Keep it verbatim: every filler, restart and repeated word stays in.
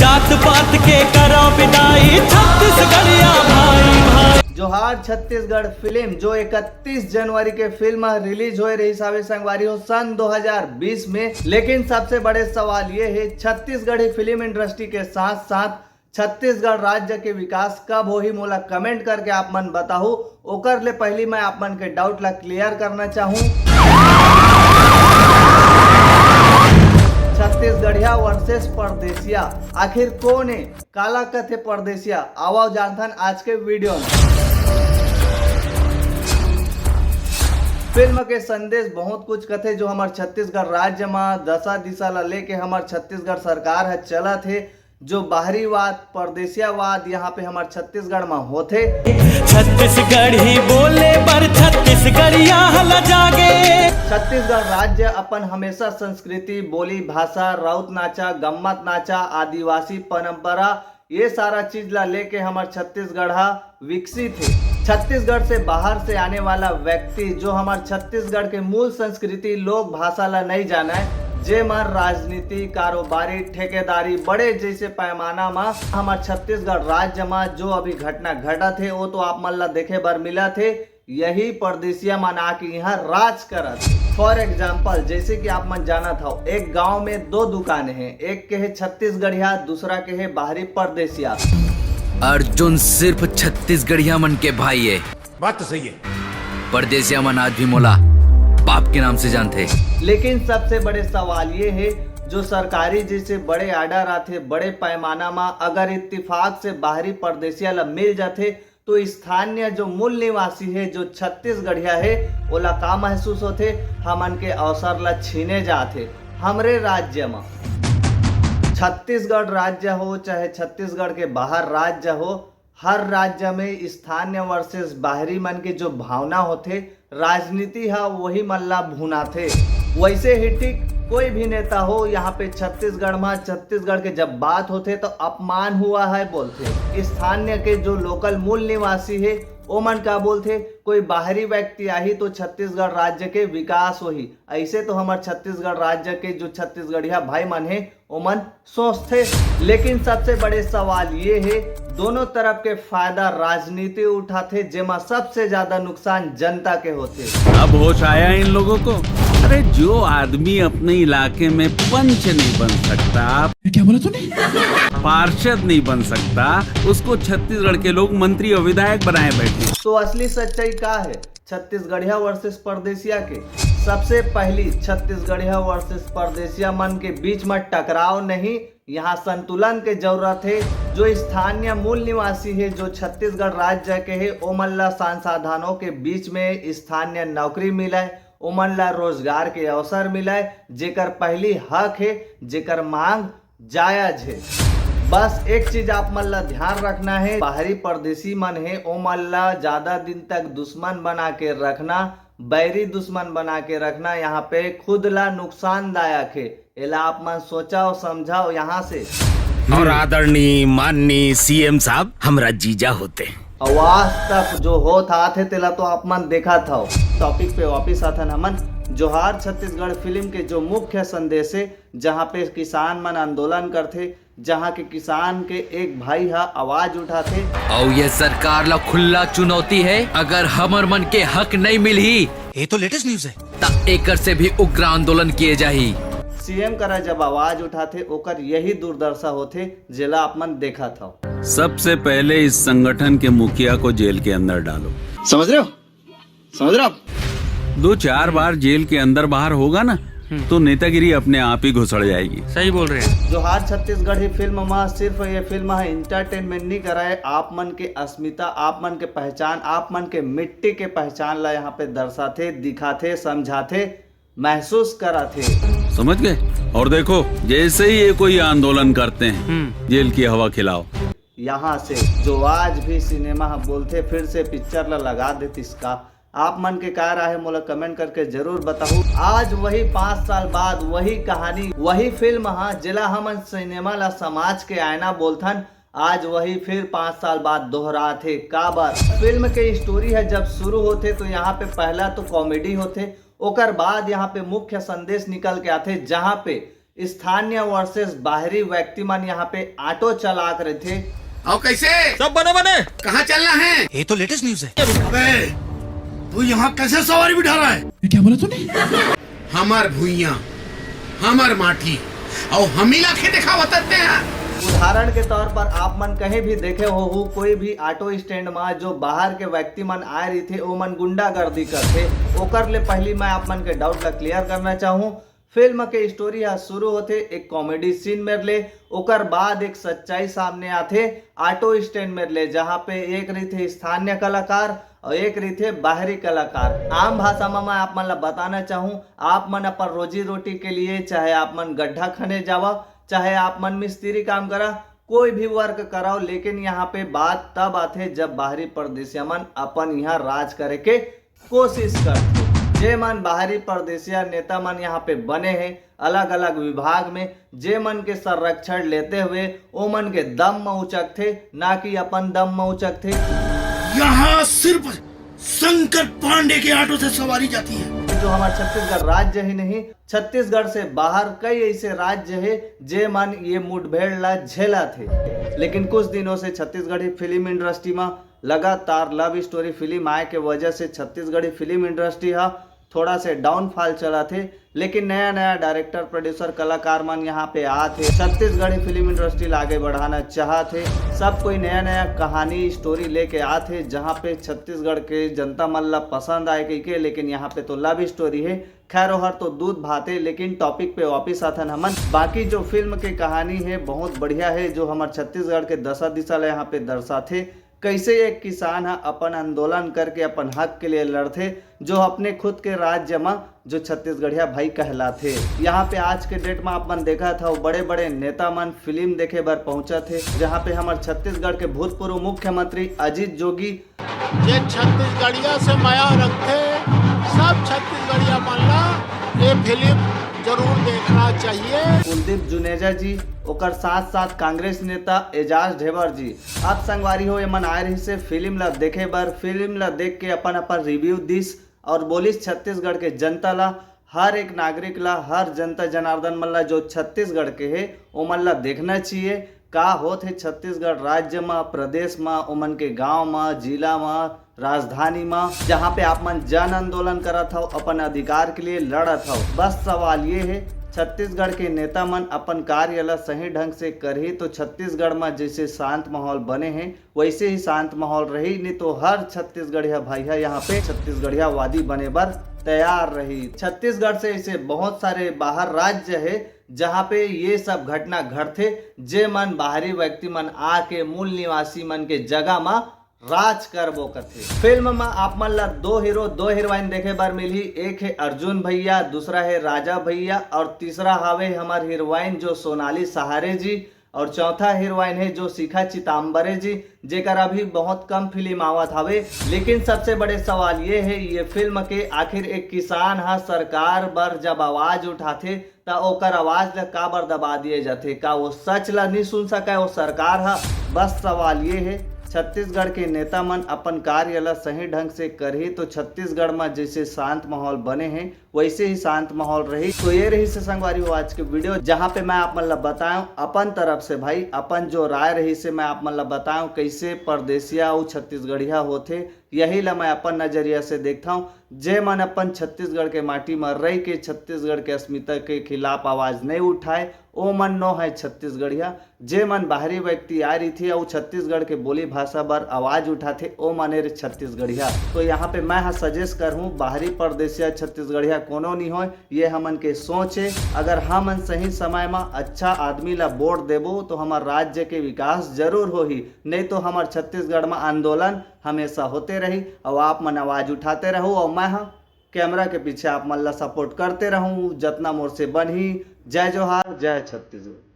जात पात के करा विदाई, छत्तीसगढ़िया भाई भाई। जोहार छत्तीसगढ़ फिल्म, जो इकतीस जनवरी के फिल्म रिलीज होए रहिस हावे संगवारी हो सन दो हज़ार बीस में। लेकिन सबसे बड़े सवाल ये है, छत्तीसगढ़ी फिल्म इंडस्ट्री के साथ साथ छत्तीसगढ़ राज्य के विकास कब होही, मोला कमेंट करके आप मन बताहू। ओकर ले पहली मैं आप मन के डाउट ला क्लियर करना चाहूँ। छत्तीसगढ़िया वर्सेस परदेसिया, आखिर कौन है? काला कथे परदेसिया, आवा जानथन आज के वीडियो में। फिल्म के संदेश बहुत कुछ कथे, जो हमर छत्तीसगढ़ राज्य म दशा दिशा ला लेके हमर छत्तीसगढ़ सरकार ह चलत हे, जो बाहरीवाद, परदेसियावाद यहाँ पे हमर छत्तीसगढ़ म होथे। छत्तीसगढ़ी बोले बर छत्तीसगढ़िया हला जागे। छत्तीसगढ़ राज्य अपन हमेशा संस्कृति, बोली, भाषा, राउत नाचा, गम्मत नाचा, आदिवासी परंपरा, ये सारा चीज ला लेके हमर छत्तीसगढ़ हा विकसित हे। छत्तीसगढ़ से बाहर से आने वाला व्यक्ति जो हमर छत्तीसगढ़ के मूल संस्कृति, लोक भाषा ला नहीं जानय, जे मन राजनीति, कारोबारी, ठेकेदारी, बड़े जैसे पैमाना मा हमर छत्तीसगढ़ राज्य मा जो अभी घटना घटत हे, वो तो आप मन ला देखे बर मिलत हे। यही परदेसिया मन आके यहाँ राज करत हे। फॉर एग्जाम्पल, जैसे कि आप मन जानत हव, एक गांव में दो दुकान हे, एक के हे छत्तीसगढ़िया, दूसरा के हे बाहरी परदेसिया। अर्जुन सिर्फ छत्तीसगढ़िया मन के भाई है। बात तो सही है। परदेसिया मन आज भी मोला बाप के नाम से जानथे। लेकिन सबसे बड़े सवाल ये है, जो सरकारी जैसे बड़े ऑर्डर आथे, बड़े पैमाना मा अगर इत्तेफाक से बाहरी परदेसिया ला मिल जाथे, तो स्थानीय जो मूल निवासी है, जो छत्तीसगढ़िया है, ओला का महसूस होथे? हमन के अवसर ला छीने जाथे। हमरे राज्य म, छत्तीसगढ़ राज्य हो चाहे छत्तीसगढ़ के बाहर राज्य हो, हर राज्य में स्थानीय वर्सेस बाहरी मन के जो भावना होथे, राजनीति ह वही मन ला भुनाथे। वैसे ही ठीक कोई भी नेता हो, यहाँ पे छत्तीसगढ़ में, छत्तीसगढ़ के जब बात होथे तो अपमान हुआ है बोलथे। स्थानीय के जो लोकल मूल निवासी है, ओमन का बोलथे, कोई बाहरी व्यक्ति आही तो छत्तीसगढ़ राज्य के विकास होही। ऐसे तो हमर छत्तीसगढ़ राज्य के जो छत्तीसगढ़िया भाई मन हे, ओमन सोचथे। लेकिन सबसे बड़े सवाल ये है, दोनों तरफ के फायदा राजनीति उठाथे, जेमा सबसे ज्यादा नुकसान जनता के होथे। अब होश आया इन लोगों को। अरे, जो आदमी अपने इलाके में पंच नहीं बन सकता, क्या बोला तूने? पार्षद नहीं बन सकता, उसको छत्तीसगढ़ के लोग मंत्री और विधायक बनाए बैठे। तो असली सच्चाई का है छत्तीसगढ़िया वर्सेस परदेसिया के? सबसे पहली, छत्तीसगढ़िया वर्सेस परदेसिया मन के बीच में टकराव नहीं, यहाँ संतुलन के जरूरत है। जो स्थानीय मूल निवासी है, जो छत्तीसगढ़ राज्य के है, ओमन ला संसाधनों के बीच में स्थानीय नौकरी मिले, ओमन ला रोजगार के अवसर मिले, जेकर पहली हक है, जेकर मांग जायज है। बस एक चीज आप मन ला ध्यान रखना है, बाहरी परदेसी मन है, ओमन ला ज्यादा दिन तक दुश्मन बना के रखना, बैरी दुश्मन बना के रखना, यहाँ पे खुद ला नुकसानदायक है। एला आप मन सोचा और समझाओ यहाँ से। और आदरणीय माननीय सीएम साहब हमरा जीजा होते। और आज तक जो होत आत हे, तेला तो आप मन देखत हव। टॉपिक पे वापिस आथन हमन। जोहार छत्तीसगढ़ फिल्म के जो मुख्य संदेश है, जहाँ पे किसान मन आंदोलन करथे, जहाँ के किसान के एक भाई हा आवाज उठाथे। और ये सरकार ला खुला चुनौती है, अगर हमर मन के हक नहीं मिलही, ये तो लेटेस्ट न्यूज है। त एकर से भी उग्र आंदोलन किए जाही। सीएम करा जब आवाज उठाथे, ओकर यही दुर्दशा होथे, जेला आप मन देखत हव। सबसे पहले इस संगठन के मुखिया को जेल के अंदर डालो। समझ रहे हो? समझ रहे हो आप? दो चार बार जेल के अंदर बाहर होगा ना, तो नेतागिरी अपने आप ही घुसड़ जाएगी। सही बोल रहे हैं। जोहार छत्तीसगढ़ी फिल्म मा सिर्फ ये फिल्म है एंटरटेनमेंट नहीं कराए, आप मन के अस्मिता, आप मन के पहचान, आप मन के मिट्टी के पहचान ला यहाँ पे दर्शाथे, दिखाथे, समझाथे, महसूस कराथे। समझ गए? और देखो, जैसे ही ये कोई आंदोलन करते हैं, जेल की हवा खिलाओ। यहाँ से जो आज भी सिनेमा ह बोलथे, फिर से पिक्चर ला लगा देतिस का? आप मन के का राय है, मोला कमेंट करके जरूर बताहू। आज वही पाँच साल बाद वही कहानी, वही फिल्म हा, जेला हमन सिनेमा ला समाज के आईना बोलथन, आज वही फिर पाँच साल बाद दोहराथे। काबर? फिल्म के स्टोरी है, जब शुरू होथे तो यहाँ पे पहला तो कॉमेडी होथे, ओकर बाद यहाँ पे मुख्य संदेश निकल के आथे, जहाँ पे स्थानीय वर्सेस बाहरी व्यक्ति मन यहाँ पे ऑटो चलात रहिथे। और कैसे? सब बने बने। कहाँ चलना है? ये तो लेटेस्ट न्यूज है। अबे, तू यहाँ कैसे सवारी बिठा रहा है? ये क्या बोला तूने? हमार भुइया, हमार माटी, और हम ही लाके देखा बताते हैं। उदाहरण के तौर पर आप मन कहीं भी देखे होहू, कोई भी ऑटो स्टैंड मा जो बाहर के व्यक्ति मन आए रहिथे, ओमन गुंडागर्दी करथे। ओकर ले पहली मैं आप मन के डाउट ला क्लियर करना चाहूँ। फिल्म के स्टोरी ह शुरू होथे एक कॉमेडी सीन मेर ले, ओकर बाद एक सच्चाई सामने आथे ऑटो स्टैंड मेर ले, जहाँ पे एक रहिथे स्थानीय कलाकार और एक रहिथे बाहरी कलाकार। आम भाषा में मैं आप मन ला बताना चाहूँ, आप मन अपन रोजी रोटी के लिए चाहे आप मन गड्ढा खने जावा, चाहे आप मन मिस्त्री काम करा, कोई भी वर्क कराओ, लेकिन यहाँ पे बात तब आथे जब बाहरी परदेसिया मन अपन यहाँ राज करे के कोशिश करथे। जे मन बाहरी परदेसिया नेता मन यहाँ पे बने हैं अलग अलग विभाग में, जे मन के संरक्षण लेते हुए ओमन के दम म उचकथे, ना कि अपन दम म उचकथे। यहाँ सिर्फ शंकर पांडे के ऑटो से सवारी जाती है। जो हमार छत्तीसगढ़ राज्य ही नहीं, छत्तीसगढ़ से बाहर कई ऐसे राज्य है जे मन ये मुठभेड़ ला झेलत हे। लेकिन कुछ दिनों से छत्तीसगढ़ी फिल्म इंडस्ट्री में लगातार लव स्टोरी फिल्म आए के वजह से छत्तीसगढ़ी फिल्म इंडस्ट्री हा थोड़ा से डाउनफॉल चलत हे। लेकिन नया नया डायरेक्टर, प्रोड्यूसर, कलाकार मन यहाँ पे आत हे, छत्तीसगढ़ी फिल्म इंडस्ट्री ला आगे बढ़ाना चाहत हे। सब कोई नया नया कहानी, स्टोरी लेके आत हे, जहाँ पे छत्तीसगढ़ के जनता मन ला पसंद आए कहिके। लेकिन यहाँ पे तो लव स्टोरी है। खैर, ओहर तो दूध भात हे, लेकिन टॉपिक पे वापिस आथन हमन। बाकी जो फिल्म के कहानी है, बहुत बढ़िया है, जो हमर छत्तीसगढ़ के दशा दिशा ला यहाँ पे दर्शाथे। कैसे एक किसान ह अपन आंदोलन करके अपन हक के लिए लड़थे, जो अपने खुद के राज्य म जो छत्तीसगढ़िया भाई कहलाथे। यहाँ पे आज के डेट में आप मन देखत हव, बड़े बड़े नेता मन फिल्म देखे बर पहुंचत हे, जहाँ पे हमर छत्तीसगढ़ के भूतपूर्व मुख्यमंत्री अजीत जोगी जे छत्तीसगढ़िया से मया रखथे, सब छत्तीसगढ़िया मन ला ये फिल्म जरूर देखना चाहिए। कुलदीप जुनेजा जी, ओकर साथ साथ कांग्रेस नेता एजाज ढेबर जी। अब संगवारी हो, एमन आए रहिसे फिल्म ला देखे बर। फिल्म ला देख के अपन अपन रिव्यू दिस और बोलिस छत्तीसगढ़ के जनता ला, हर एक नागरिक ला, हर जनता जनार्दन मन ला जो छत्तीसगढ़ के हे, ओमन ला देखना चाहिए का होत हे छत्तीसगढ़ राज्य म, प्रदेश म, ओमन के गांव म, जिला म, राजधानी म, जहाँ पे आप मन जन आंदोलन करत हव, अपन अधिकार के लिए लड़त हव। बस सवाल ये हे, छत्तीसगढ़ के नेता मन अपन कार्य ला सही ढंग से करही तो छत्तीसगढ़ म जैसे शांत माहौल बने हे, वैसे ही शांत माहौल रही, नहीं तो हर छत्तीसगढ़िया भाई ह यहाँ पे छत्तीसगढ़िया वादी बने बर तैयार रही। छत्तीसगढ़ से ऐसे बहुत सारे बाहर राज्य हे, जहाँ पे ये सब घटना घटथे, जे मन बाहरी व्यक्ति मन आके मूल निवासी मन के जगह म राज करबो कथे। फिल्म म आप मन ला दो हीरो, दो हीरोइन देखे बर मिलही। एक हे अर्जुन भैया, दूसरा हे राजा भैया और तीसरा हावे हमर हीरोइन जो सोनाली सहारे जी और चौथा हीरोइन हे जो शिखा चिताम्बरे जी, जेकर अभी बहुत कम फिल्म आवत हवे। लेकिन सबसे बड़े सवाल ये हे, ये फिल्म के आखिर एक किसान ह सरकार बर जब आवाज उठाथे, त ओकर आवाज ल काबर दबा दिए जाथे? का वो सच ल नहीं सुन सकय वो सरकार ह? बस सवाल ये हे, छत्तीसगढ़ के नेता मन अपन कार्य ल सही ढंग से करही तो छत्तीसगढ़ म जैसे शांत माहौल बने हे वैसे ही शांत माहौल रही। तो ये रहिसे संगवारी हो आज के वीडियो, जहाँ पे मैं आप मन ला बताऊं अपन तरफ से भाई, अपन जो राय रहिसे मैं आप मन ला बताऊं कैसे परदेसिया अउ छत्तीसगढ़िया होथे, यही ला मैं अपन नजरिया से देखता हूँ। जे मन अपन छत्तीसगढ़ के माटी म रह के छत्तीसगढ़ के अस्मिता के खिलाफ आवाज नहीं उठाए, ओ मन नो है छत्तीसगढ़िया। जे मन बाहरी व्यक्ति आए रहिथे अउ छत्तीसगढ़ के बोली भाषा बर आवाज उठाथे, ओ मन ए रे छत्तीसगढ़िया। तो यहाँ पे मैं ह सजेस्ट करहूँ, बाहरी परदेसिया छत्तीसगढ़िया कोनो नहीं होय, ये हमन के सोच हे। अगर हमन सही समय म अच्छा आदमी ला वोट देबो तो हमर राज्य के विकास जरूर होही, नहीं तो हमर छत्तीसगढ़ म आंदोलन हमेशा होते रही। अउ आप मन आवाज उठाते रहू अउ मैं ह कैमरा के पीछे आप मन ला सपोर्ट करते रहूँ जतना मोर से बनही। जय जोहार, जय छत्तीसगढ़।